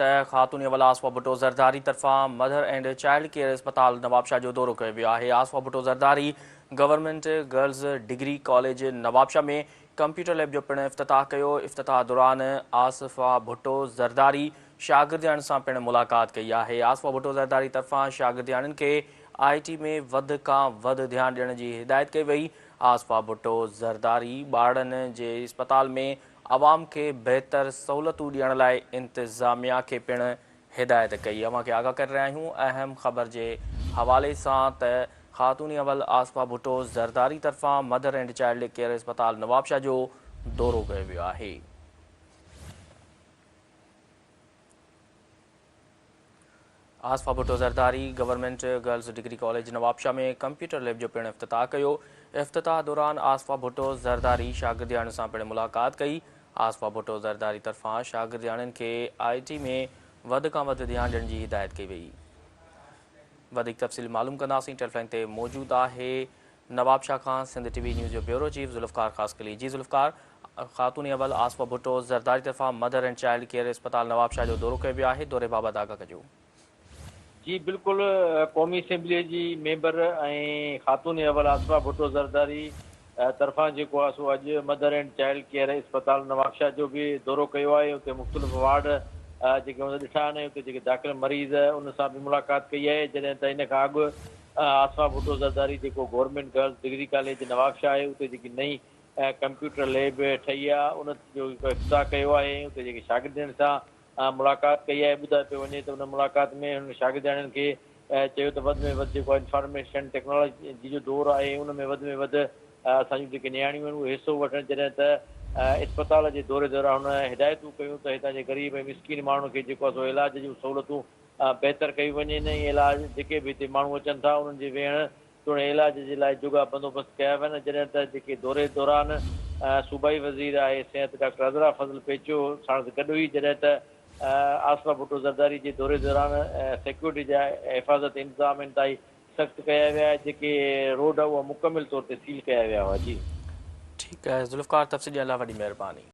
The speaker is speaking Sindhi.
ته خاتون اول آصفه ڀٽو زرداري طرفان مدر اينڊ چائلڊ ڪيئر اسپتال نوابشاهه جو دورو ڪيو ويو آهي. Asifa Bhutto Zardari government girls degree college Nawabshah ۾ computer lab جو پڻ افتتاح ڪيو. افتتاح دوران آصفه ڀٽو زرداري شاگردياڻين سان پڻ ملاقات ڪئي آهي. آصفه ڀٽو زرداري طرفان شاگردياڻين کي آء ٽي ۾ وڌ کان وڌ ڌيان ڏيڻ جي هدايت ڪئي وئي. آصفه ڀٽو زرداري ٻارڙن جي اسپتال ۾ عوام کي بهتر سهولتون ڏيڻ لاء انتظاميا کي پڻ هدايت ڪئي. اوهان کي آگاهه ڪري رهيا آهيون اهم خبر جي حوالي سان ته خاتون اول آصفه ڀٽو زرداري طرفان مدر اينڊ چائلڊ ڪيئر اسپتال نوابشاهه جو دورو ڪيو ويو آهي. Asifa Bhutto Zardari government girls degree college Nawabshah ۾ computer lab جو پڻ افتتاح ڪيو. افتتاح دوران آصفه ڀٽو زرداري شاگردياڻين سان پڻ ملاقات ڪئي. آصفه ڀٽو زرداري طرفان شاگردياڻين کي آء ٽي ۾ وڌ کان وڌ ڌيان ڏيڻ جي هدايت ڪئي وئي. وڌيڪ تفصيل معلوم ڪنداسين ٽيليفون تي موجود آهي نوابشاهه کان سنڌ ٽي وي نيوز جو بيورو چيف ذوالفقار خاصخيلي جي ذوالفقار خاتون اول آصفه ڀٽو زرداري طرفان مدر اينڊ چائلڊ ڪيئر اسپتال نوابشاهه جو دورو ڪيو ويو آهي دوري بابت آگاهه ڪجو. جي بلڪل قومي اسيمبلي جي ميمبر ۽ خاتون اول آصفه ڀٽو زرداري طرفان جيڪو آهي سو اڄ مدر اينڊ چائلڊ ڪيئر اسپتال نوابشاهه جو به دورو ڪيو آهي اتي مختلف وارڊ جيڪي هن ڏٺا آهن ۽ اتي جيڪي داخل مريض ان سان به ملاقات ڪئي آهي جڏهن ته ان کان اڳ آصفه ڀٽو زرداري جيڪو government girls degree college Nawabshah آهي اتي جيڪي نئين ڪمپيوٽر ليب ٺهي آهي ان جو جيڪو افتتاح ڪيو آهي ۽ اتي جيڪي شاگردياڻين سان ملاقات ڪئي آهي ٻڌايو پيو وڃي ته ان ملاقات ۾ هنن شاگردياڻين کي چيو ته وڌ ۾ وڌ جيڪو انفارميشن ٽيڪنالاجي جو دور آهي ان ۾ وڌ ۾ وڌ اسان جون جيڪي نياڻيون آهن اهي حصو وٺن جڏهن ته اسپتال جي دوري دوران هن هدايتون ڪيون ته هتان جي غريب ۽ مسڪين ماڻهن کي جيڪو آهي سو علاج جون سهولتون بهتر ڪئي وڃي ۽ علاج جيڪي به هتي ماڻهو اچن ٿا انهن جي ويهڻ توڻي علاج جي لاء جوڳا بندوبست ڪيا وڃن جڏهن ته جيڪي دوري دوران صوبائي وزير آهي صحت ڊاڪٽر عذرا فضل پيچوهو ساڻس گڏ هئي جڏهن ته آصفه ڀٽو زرداري جي دوري دوران سيڪيورٽي جا حفاظتي انتظام انتهائي سخت ڪيا ويا جيڪي روڊ اها مڪمل طور تي سيل ڪيا ويا هئا جي. ٺيڪ آهي ذوالفقار تفصيل ڏيڻ لاء وڏي مهرباني.